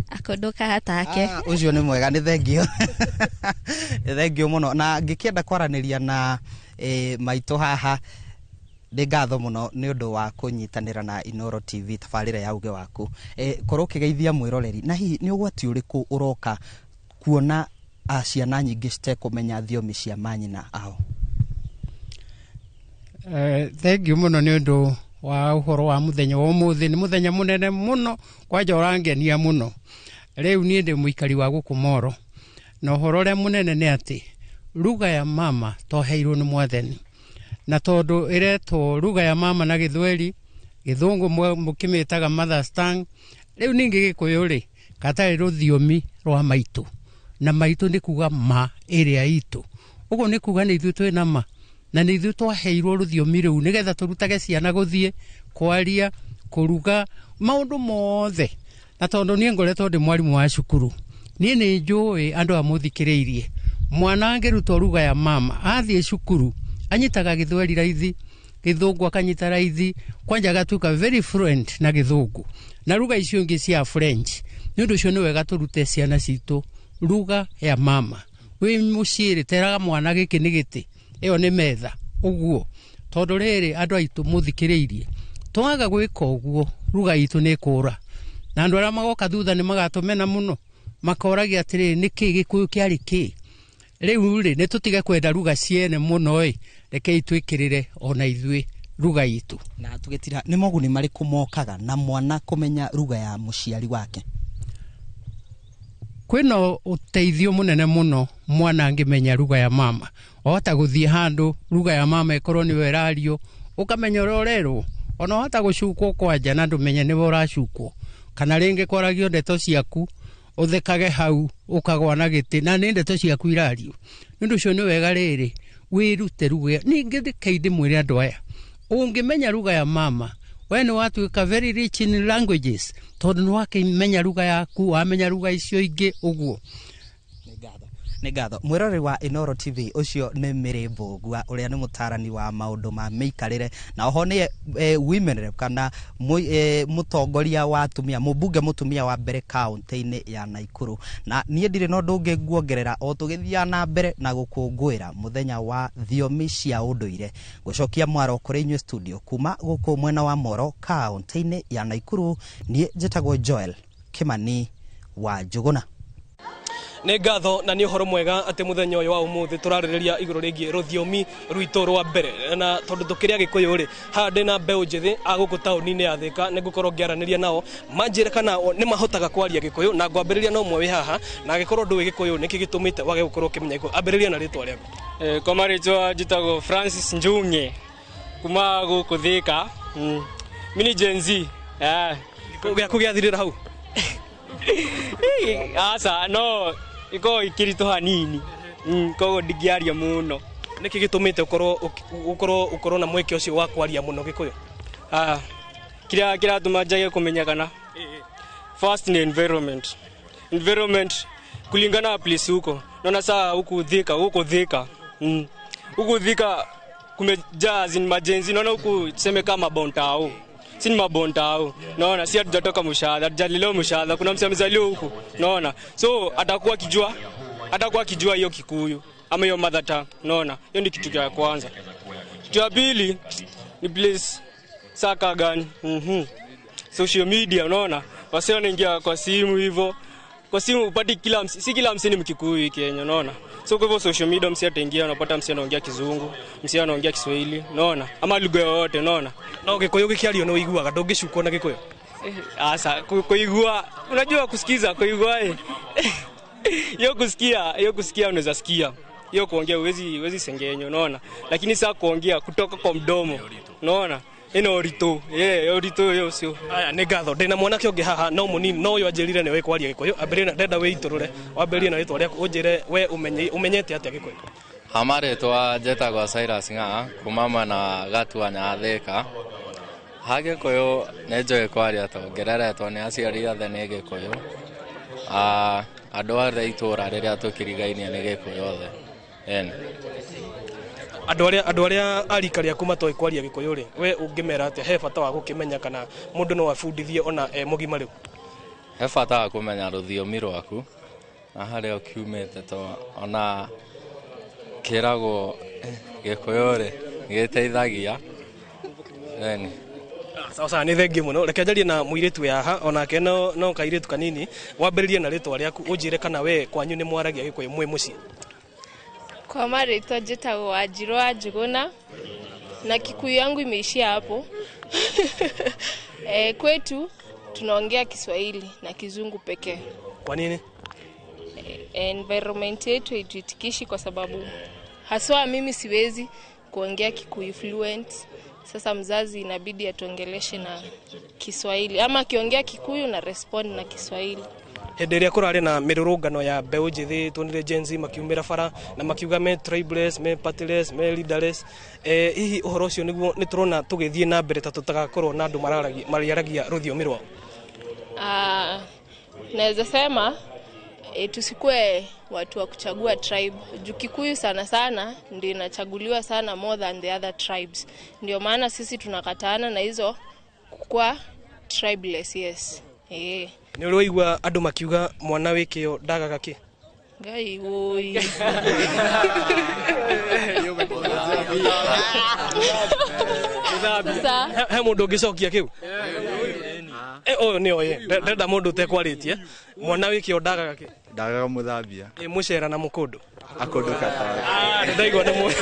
akũndũ kahatake. Ũcio nĩ mwega, nĩ thengio nĩ thengio mũno. Na ngĩkĩenda kwaranĩria na maitũ haha, nĩ ngatho mũno nĩ ũndũ wa kũnyitanĩra na Inooro TV tabarĩra ya uge waku. Korwo ũkĩgeithia mwĩroreri, na hihi nĩ ũgwati ũrĩkũ ũroka kuona ciana nyingĩ citekũmenya thiomi cia manyina ao? Thengiũ mũno nĩ ũndũ wa ũhoro wa mũthenya wa ũmũthĩ. Nĩ mũthenya mũnene mũno, kwanja ũrangenia mũno. Rĩu niĩ ndĩ mũikari wa gũkũ Moro, na ũhoro ũrĩa mũnene nĩ atĩ lugha ya mama twaheirwo nĩ Mwathani, na tondũ ĩretwo lugha ya mama na Gĩthweri, Gĩthũngũ mũkĩmĩtaga mother's tongue. Rĩu ningĩ Gĩkũyũ rĩ, gatarĩ rũthiomi rwa maitũ, na maitũ nĩ kuga ma ĩrĩa itũ. Ũguo nĩ kuga nĩ ithuĩ twĩna ma, na nĩ ithuĩ twaheirwo rũthiomi rũu nĩgetha tũrutage ciana gũthiĩ, kwaria, kũruga, maũndũ mothe. Na tondũ niĩ ngoretwo ndĩ mwarimũ wa cukuru, niĩ nĩ njũĩ andũ aya mũthikĩrĩirie, mwana angĩrutwo lugha ya mama athiĩ cukuru anyitaga Gĩthweri raithi, Gĩthũngũ akanyita raithi, kwanja agatuĩka very fluent na Gĩthũngũ na lugha icio ingĩ cia French. Nĩ ũndũ ũcio nĩ wega tũrute ciana citũ lugha ya mama. Wĩ mũciĩ rĩ, teraga mwana gĩkĩ nĩ gĩtĩ, ĩyo nĩ metha, ũguo. Tondũ rĩrĩ andũ aitũ mũthikĩrĩirie, twaga gwĩka ũguo lugha itũ nĩ ĩkũra, na andũ arĩa magoka thutha nĩ magatũmena mũno, makoragia atĩrĩrĩ, nĩkĩ Gĩkũyũ kĩarĩ kĩ? Rĩu rĩ, nĩ tũtige kwenda lugha ciene mũno ĩ, rekei twĩkĩrĩre ona ithuĩ lugha itũ. Na tũgĩtira, nĩ moguni marĩkũ mokaga na mwana kũmenya lugha ya mũciari wake? Kwĩna ũteithio mũnene mũno mwana angĩmenya lugha ya mama. Wahota gũthiĩ handũ lugha ya mama ĩkorwo nĩyo ĩrario, ũkamenya ũrĩa ũrerwo. Ona wahota gũcukwo kwanja na ndũmenye nĩwe ũracukwo, kana rĩngĩ kwaragio ndeto ciaku ũthekage hau ũkagwa na gĩtĩ na nĩ ndeto ciaku irario. Nĩ ũndũ ũcio nĩ wega rĩrĩ wĩrute lugha. Ningĩ rekei ndĩmwĩre andũ aya, ũngĩmenya lugha ya mama we nĩ watuĩka very rich in languages, tondũ nĩ wakĩmenya lugha yaku, wamenya lugha icio ingĩ ũguo. Nĩ ngatho mwĩroreri wa Inooro TV. Ũcio nĩ Mary Mbũgua ũrĩa nĩ mũtarani wa maũndũ ma mĩikarĩre, na oho nĩ women rep kana mũtongoria wa atumia, mũmbunge mũtumia wa mbere kaũntĩ-inĩ ya Nakuru. Na niĩ ndirĩ na ũndũ ũngĩ nguongerera o tũgĩthiaga na mbere na gũkũngũĩra mũthenya wa thiomi cia ũndũire. Gũcokia mwaro kũrĩ inyuĩ studio kuma gũkũ mwena wa Moro kaũntĩ-inĩ ya Nakuru, niĩ njĩtagwo Joel Kimani wa Njũgũna. Nĩ ngatho na nĩ ũhoro mwega atĩ mũthenya ũyũ wa ũmũthĩ tũrarĩrĩria igũrũ rĩgiĩ rũthiomi rwitũ rwa mbere, na tondũ tũkĩrĩa Gĩkũyũ rĩ, haha ndĩ na mbeũ njĩthĩ a gũkũ taũni-inĩ ya Thĩka, nĩ ngũkorwo ngĩaranĩria nao manjĩre kana nĩ mahotaga kwaria Gĩkũyũ, na ngwambĩrĩria na ũmwe wĩ haha, na angĩkorwo ndũĩ Gĩkũyũ nĩkĩ gĩtũmĩte wage gũkorwo ũkĩmenya Gĩkũyũ. Ambĩrĩria na rĩtwa rĩaku. Kwa marĩtwa njĩtagwo Francis Njung'e kuma gũkũ Thĩka. Mi ni Gen Z. Gĩaku gĩathirĩra hau? Aca, no iko ikiritũ hanini, koguo ndingĩaria mũno. Nĩkĩ gĩtũmĩte ũkorwo na mweke ũcio wa kwaria mũno Gĩkũyũ? Kĩrĩa kĩratũma njage kũmenya kana first ni environment. Environment kulingana na place huko. Naona saa huku Thika, huko Thika. Huku Thika kumejaa zin majenzi. Naona huku tuseme kama bontao. Si ni mabontao. Naona si hatujatoka mshahara, hatujalelewa mshahara. Kuna msee amezaliwa huku. Naona. So atakuwa akijua hiyo Kikuyu ama hiyo mother tongue. Naona. Hiyo ni kitu cha kwanza. Kitu cha pili ni place saka gani? Social media, unaona? Wasee wanaingia kwa simu hivyo. Kwa simu upati kila si kila msee ni Mkikuyu Kenya, unaona? So kwa hivyo social media msee ataingia, unapata msee anaongea Kizungu, msee anaongea Kiswahili, unaona? Ama lugha yoyote, unaona? No Gĩkũyũ gĩkĩario nĩ ũiguaga, ndũngĩcukwo na Gĩkũyũ. Asa kuigua, unajua kusikiza, kuigua. Hiyo kusikia unaweza sikia. Hiyo kuongea huwezi sengenyo, unaona? Lakini sasa kuongea kutoka kwa mdomo, unaona? Ĩna ũritũ, ĩ ũritũ ũyũ ũcio. Aya nĩ ngatho. Ndĩna mwanake ũngĩ haha no mũnini, no ũyũ anjĩrire nĩ ũĩ kwaria Gĩkũyũ. Ambĩrĩria na ndenda wĩitũrũre, wambĩrĩrie na rĩtwa rĩaku, ũnjĩre we ũmenyete atĩa Gĩkũyũ. Hamarĩtwa njetagwo Cyrus Ng'ang'a kuma mwena wa Gatuanya Thika. Ha Gĩkũyũ nĩ njũĩ kwaria to ngereretwo nĩ aciari othe nĩ Gĩkũyũ. Andũ othe itũra rĩrĩa tũkĩrigainie nĩ Gĩkũyũ othe. Ĩni. Andũ arĩa a rika rĩaku matoĩ kwaria Gĩkũyũ rĩ, we ũngĩmera atĩa? He bata wa gũkĩmenya kana mũndũ no abundithie ona e mũgima rĩu? He bata wa kũmenya rũthiomi rwaku na harĩa ũkiumĩte, to ona kĩragwo Gĩkũyũ rĩ gĩteithagia. Ĩni. Sawa sawa, nĩ thengiũ mũno. Reke njarie na mũirĩtu wĩ haha, onake no kairĩtu kanini. Wambĩrĩrie na rĩtwa rĩaku, ũnjĩre kana we kwanyu nĩ mwaragia Gĩkũyũ mwĩ mũciĩ. Kwa marĩtwa njĩtagwo Wanjirũ wa Njũgũna na Kikuyu yangu imeishia hapo. Kwetu tunaongea Kiswahili na Kizungu pekee. Kwa nini? Environment yetu haituitikishi kwa sababu haswa mimi siwezi kuongea Kikuyu fluent. Sasa mzazi inabidi atuongeleshe na Kiswahili, ama akiongea Kikuyu na respond na Kiswahili. Hĩndĩ ĩrĩa kũrarĩ na mĩrũrũngano ya mbeũ njĩthĩ, tuonire Gen Z makiumĩra bara na makiuga me tribeless, me partyless, me leaderless. Hihi ũhoro ũcio nĩguo nĩ tũrona tũgĩthiĩ na mbere ta tũtagakorwo na andũ marĩaragia rũthiomi rwao? Naweza sema tusikue watu wa kuchagua tribe. Juu Kikuyu sana sana ndio inachaguliwa sana more than the other tribes. Ndio maana sisi tunakataana na hizo kwa tribeless, yes. Nĩ ũrĩ waigua andũ makiuga mwana wĩ kĩo ndagaga kĩ? Ngai woi. Sasa He mũndũ ũngĩcokia kĩu? Ũyũ nĩ oĩ, ndenda mũndũ ũtekwarĩtie. Mwana wĩ kĩo ndagaga kĩ? Ndagaga mũthambia. Mũcera na mũkũndũ. Akũndũ kataga. Ndaigua nĩ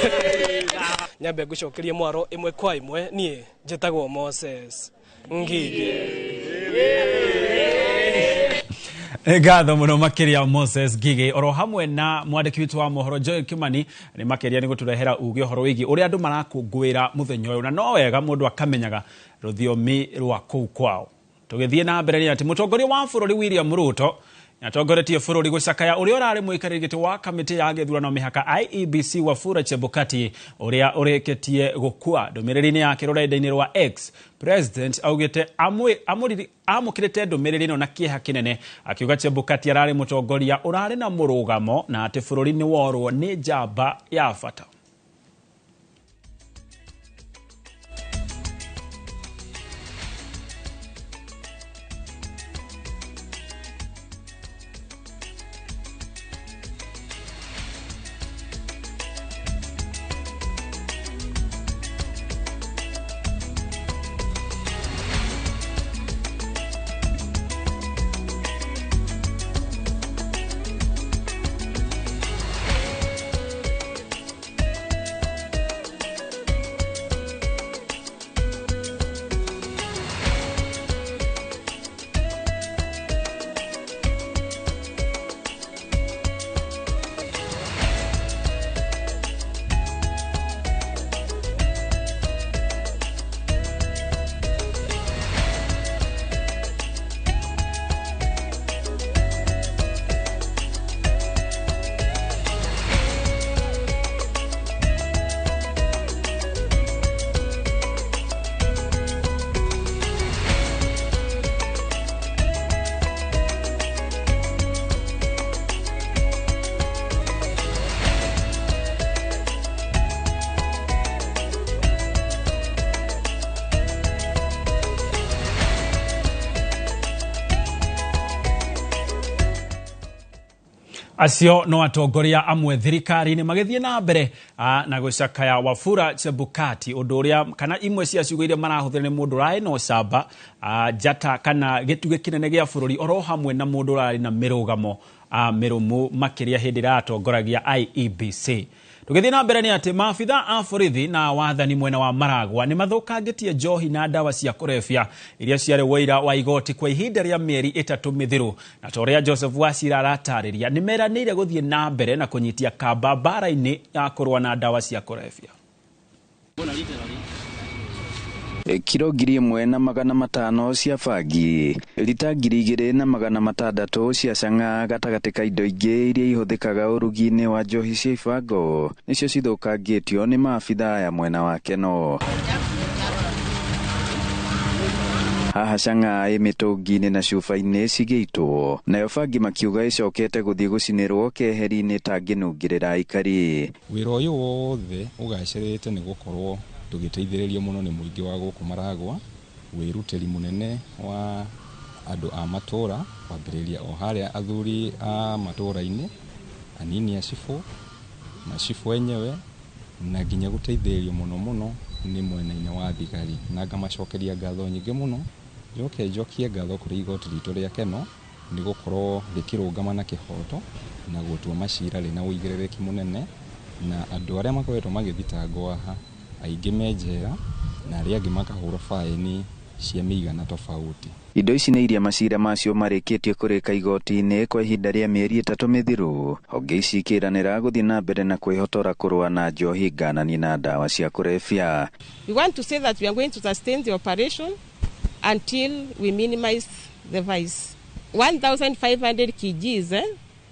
Nyambe ngũcokerie mwaro ĩmwe kwa ĩmwe. Niĩ njĩtagwo Moses Ngige. Ngatho mũno makĩria Moses Ngige oro hamwe na mwandĩki witũ wa mohoro Joel Kimani nĩ makĩria nĩ gũtũrehera uge ũhoro wĩgiĩ ũrĩa andũ marakũngũĩra mũthenya ũyũ, na no wega mũndũ akamenyaga rũthiomi rwa kũu kwao. Tũgĩthiĩ na mbere nĩ atĩ mũtongoria wa bũrũri William Ruto nĩatongoretie bũrũri gũcakaya ũrĩa ũrarĩ mũikarĩri gĩtĩ wa kamĩtĩ ya gĩthurano mĩhaka IEBC Wafula Chebukati ũrĩa ũrĩkĩtie gũkua. Ndũmĩrĩri-inĩ yake rũrenda-inĩ rwa X, President augĩte amũkĩrĩte ndũmĩrĩri ĩno na kĩeha kĩnene, akiuga Chebukati ararĩ mũtongoria ũrarĩ na mũrũgamo na atĩ bũrũri nĩ worwo nĩ njamba ya bata. Acio no atongoria amwe thirikari-inĩ magĩthiĩ na mbere na gũcakaya Wafula Chebukati, ũndũ ũrĩa kana imwe cia ciugo iria marahũthĩra nĩ mũndũ ũrarĩ na ũcamba, njata kana gĩtugĩ kĩnene gĩa bũrũri oro hamwe na mũndũ ũrarĩ na mĩrũgamo mĩrũmu makĩria hĩndĩ ĩrĩa atongoragia IEBC. Tũgĩthiĩ na mbere nĩ atĩ maabitha a borithi na wathani mwena wa Maragwa nĩ mathũkangĩtie njohi na ndawa cia kũrebia iria ciarĩ wũira wa igoti kwa ihinda rĩa mĩeri 3 mĩthiru, na ta ũrĩa Joseph Wachira aratarĩria nĩ meranĩire gũthiĩ na mbere na kũnyitia kamba mbara-inĩ ya kũrũa na ndawa cia kũrebia. Kiro 1500 cia bangi, rita 2600 cia cang'a gatagatĩ ka indo ingĩ iria ihũthĩkaga ũrugi-inĩ wa njohi cia ibango nĩcio cithũkangĩtio nĩ maabitha aya mwena wa Keno. Haha cang'a ĩ mĩtũngi-inĩ na cuba-inĩ cigĩitwo, nayo bangi makiuga ĩcokete gũthiĩ gũcinĩrwo keheri-inĩ ta ngĩnungĩrĩra aikari. Wĩra ũyũ wothe ũgacĩrĩte nĩ gũkorwo tũgĩteithĩrĩrio mũno nĩ mũingĩ wa gũkũ Maragwa, wĩrutĩri mũnene wa andũ a matũra, kwambĩrĩria o harĩa athuri a matũra-inĩ, anini a cibũ, macibũ enyewe, na nginya gũteithĩrĩrio mũno mũno nĩ mwena-inĩ wa thigari. Na ngamacokeria ngatho nyingĩ mũno, njoke njokie ngatho kũrĩ igoti ritũ rĩa Keno nĩ gũkorwo rĩkĩrũgama na kĩhoto na gũtua macira rĩna ũigĩrĩrĩki mũnene, na andũ arĩa makoretwo magĩthitangwo haha aingĩ me njera na arĩa angĩ makahũrwo baĩni cia mĩigana tofauti. Indo ici nĩ iria macira macio marĩkĩtie kũrĩka igoti-inĩ kwa ihinda rĩa mĩeri 3 mĩthiru. Honge ici ikĩranĩra gũthiĩ na mbere na kwĩhotora kũrũa na njohi ngananie na ndawa cia kũrebia. We want to say that we are going to sustain the operation until we minimize the vice. 1,500 kgs,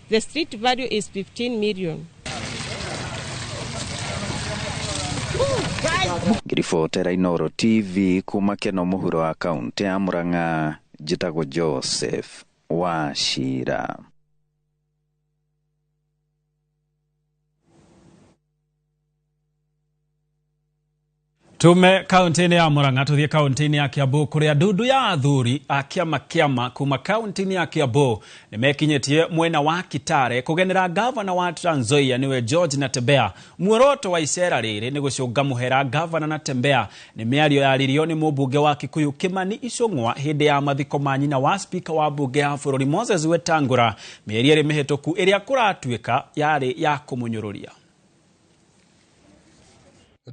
The street value is 15 million. Ngiribotera Inooro TV kuma Keno mũhuro wa kaunti ya Murang'a, njĩtagwo Joseph Wachira. Tume kaunti-inĩ ya Murang'a tuthiĩ kaunti-inĩ ya Kiambu kũrĩa ndundu ya athuri a kĩama kĩama kuma kaunti-inĩ ya Kiambu nĩmekinyĩtie mwena wa Kitale kũgenera gavana wa Trans Nzoia nĩwe George Natembeya. Muoroto wa icera rĩrĩ nĩ gũcũnga mũhera gavana Natembeya nĩ mĩario yaririo nĩ mũmbunge wa Kikuyu Kimani Ichung'wa hĩndĩ ya mathiko ma nyina wa spika wa mbunge ya bũrũri Moses Wetangula mĩeri 2 mĩhĩtũku ĩrĩa kũratuĩka yarĩ ya kũmũnyũrũria.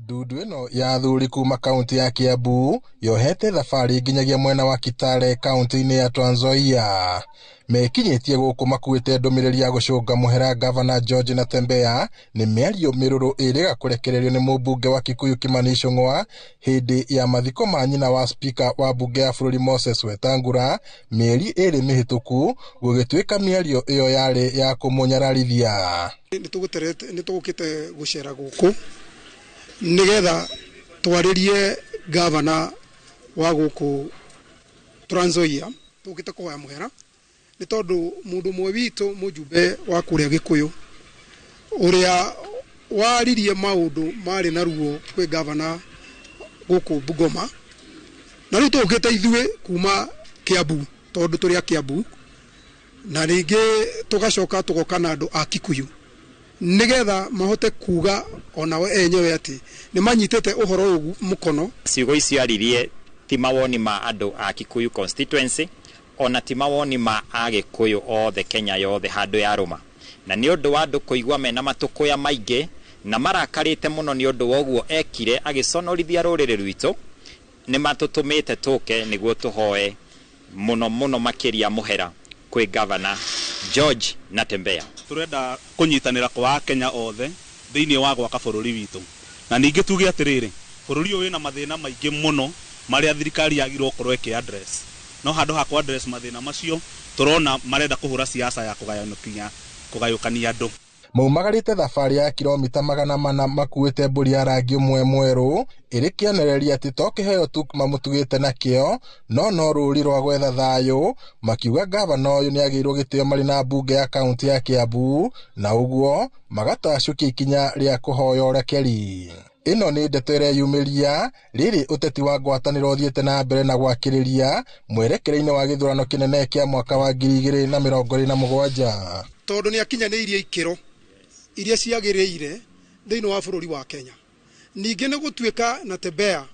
Ndundu ĩno ya athuri kuma kaunti ya Kiambu yohete thabarĩ nginyagia mwena wa Kitale kaunti-inĩ ya Trans Nzoia. Mekinyĩtie gũkũ makuĩte ndũmĩrĩri ya gũcũnga mũhera gavana George Natembeya nĩ mĩario mĩrũrũ ĩrĩga kũrekererio nĩ mũmbunge wa Kikuyu Kimani Ichung'wa hĩndĩ ya mathiko ma nyina wa spika wa mbunge ya bũrũri Moses Wetangula mĩeri 2 mĩhĩtũku, gũgĩtuĩka mĩario ĩyo yarĩ ya kũmũnyararithia. Nĩtũgũkĩte gũcera gũkũ nigetha twaririe gavana wa gũkũ Trans Nzoia tũkĩte kũhoya mũhera nĩ tondũ mũndũ ũmwe witũ mũjumbe wa kũrĩa Gĩkũyũ ũrĩa waririe maũndũ marĩ na ruo kwĩ gavana gũkũ Bungoma, na rĩu tũkĩte ithuĩ kuma Kiambu tondũ tũrĩ a Kiambu, na rĩngĩ tũgacoka tũgoka na andũ a Kikuyu nigetha mahote kuga onao enyewe atĩ nĩ manyitĩte ũhoro ũyũ mũkono. Ciugo icio aririe ti mawoni ma andũ a Kikuyu constituency ona ti mawoni ma Agĩkũyũ othe Kenya yothe handũ ya rũma, na nĩ ũndũ wa andũ kũigua mena matũkũya maingĩ na marakarĩte mũno nĩ ũndũ wa ũguo ekire agĩconorithia rũrĩrĩ rwitũ, nĩ matũtũmĩte tũke nĩguo tũhoe mũno mũno makĩria mũhera kwĩ gavana George Natembeya. Turenda kunyitanira kwa Kenya othe thiini wa gwaka bururi witu, na ningi tuge atiriri bururi uyu wina mathina maingi muno maria thirikari yagirwo gukorwo iki address, no handu ha ku address mathina macio turona marenda kuhura siasa ya kugayukania andu. Maumagarĩte thabarĩ ya kilomita 400 makuĩte mbũri ya rangi ũmwe mwerũ ĩrĩ kĩonereria atĩ to kĩheo tu mamũtugĩte nakĩo no rũri rwa gwetha thayũ, makiuga gavana ũyũ nĩagĩirwo gĩtĩo marĩ na mbunge ya kaunti ya Kiambu na ũguo magatacũkia ikinya rĩa kũhoya ũrekeri. Ĩno nĩ ndeto ĩreyumĩria rĩrĩ ũteti wa ngwatanĩro ũthiĩte na mbere na gwakĩrĩria mwerekera-inĩ wa gĩthurano kĩnene kĩa mwaka wa 2027. Tondũ nĩakinyanĩirie ikĩro iria ciagĩrĩire thĩinĩ wa bũrũri wa Kenya. Ningĩ nĩ gũtuĩka Natembeya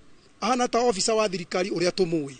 ahana ta officer wa thirikari ũrĩa tũmũĩ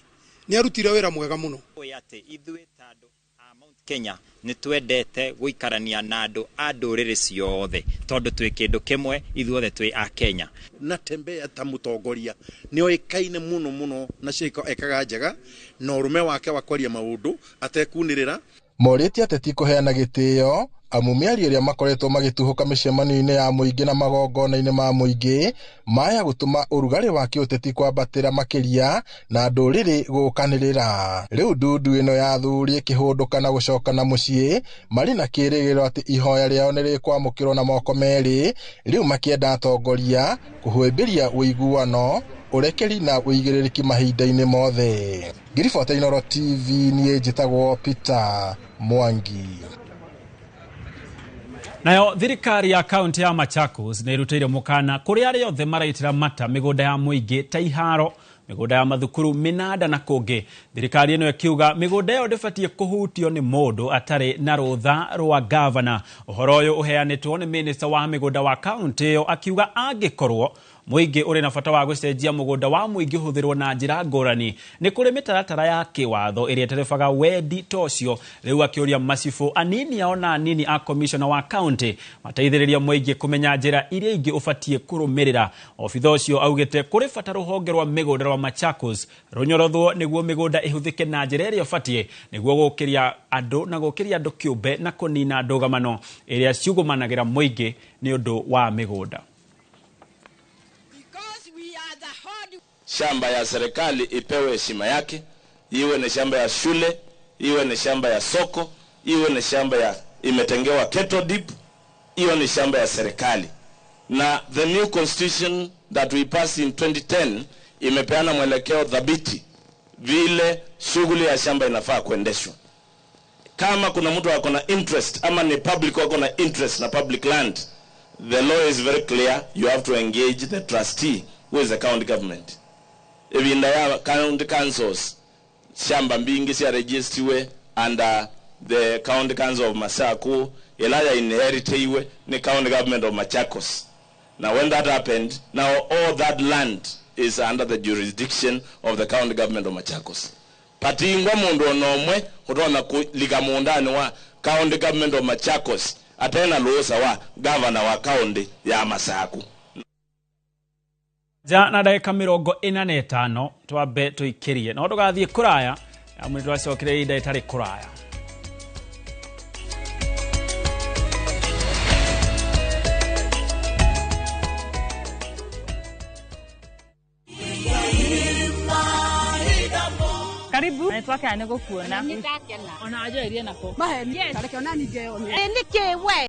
nĩ arutire wĩra mwega mũno. Ithuĩ ta andũ a Mount Kenya nĩ twendete gũikarania na andũ a ndũrĩrĩ ciothe tondũ twĩ kĩndũ kĩmwe, ithuothe twĩ a Kenya. Natembeya ta mũtongoria nĩ oĩkaine mũno mũno na ciĩko ekaga njega na ũrũme wake wa kwaria maũndũ atekunĩrĩra. Morĩtie ateti kũheana gĩtĩo Amu mĩario ĩrĩa makoretwo magĩtuhũka mĩcemanio-inĩ ya mũingĩ na magongona-inĩ ma mũingĩ maya gũtũma ũrugarĩ wa kĩũteti kwambatĩra makĩria na ndũrĩrĩ gũkanĩrĩra. Rĩu ndundu ĩno ya athuri ĩkĩhũndũka na gũcoka na mũciĩ marĩ na kĩĩrĩgĩrĩro atĩ ihoya rĩao nĩ rĩkwamũkĩrwo na moko merĩ, rĩu makĩenda atongoria kũhĩmbĩria ũiguano, ũrekeri na ũigĩrĩrĩki mahinda-inĩ mothe. Ngiribota Inooro TV, niĩ njĩtagwo Peter Mwangi. Nayo thirikari ya kaunti ya Machakos nĩ ĩrutĩire mũkana kũrĩ arĩa othe maraitĩra mata mĩgũnda ya mũingĩ ta iharo, mĩgũnda ya mathukuru, mĩnanda na kũngĩ. Thirikari ĩno ĩkiuga mĩgũnda ĩyo ndĩbatiĩ kũhutio nĩ mũndũ atarĩ na rũtha rwa gavana. Ũhoro ũyũ ũheanĩtwo nĩ minista wa mĩgũnda wa kaunti ĩyo akiuga angĩkorwo mũingĩ ũrĩ na bata wa gũcenjia mũgũnda wa mũingĩ ũhũthĩrwo na njĩra ngũrani, nĩ kũrĩ mĩtaratara ya kĩwatho ĩrĩa ĩterebaga wendi ta ũcio. Rĩu akĩũria macibũ anini ao na anini a komishona wa kaunti mateithĩrĩria mũingĩ kũmenya njĩra iria ingĩ ũbatiĩ kũrũmĩrĩra. Obitha ũcio augĩte kũrĩ bata rũhonge rwa mĩgũnda rwa Machakos rũnyorothwo nĩguo mĩgũnda ĩhũthĩke na njĩra ĩrĩa ĩbatiĩ nĩguo gũkĩria andũ na gũkĩria andũ kĩũmbe na kũnina ndũgamano ĩrĩa ciugũmanagĩra mũingĩ nĩ ũndũ wa mĩgũnda. Shamba ya serikali ipewe heshima yake, iwe ni shamba ya shule, iwe ni shamba ya soko, iwe ni shamba ya imetengewa cattle dip, iwe ni shamba ya serikali. Na the new constitution that we passed in 2010 imepeana mwelekeo thabiti vile shughuli ya shamba inafaa kuendeshwa. Kama kuna mtu ako na interest ama ni public wako na interest na public land, the law is very clear, you have to engage the trustee who is the county government. Ibinda ya county councils, shamba mbingi cia registiwe under the county council of Masaku, ilaya inheritiwe ni county government of Machakos. Now when that happened, now all that land is under the jurisdiction of the county government of Machakos. Patingwa mundu onomwe kutona kulika mundani wa county government of Machakos atena luhusa wa governor wa county ya Masaku. Ja na ndagĩka 45 twambe tũikĩrie no ndũgathiĩ kũraya amu nĩtwacokire ihinda ĩtarĩ kũraya. Karibu. Nĩtwakena nĩ gũkuona. Ona ajoirie nako. Maheni. Yes. Nĩkĩ we?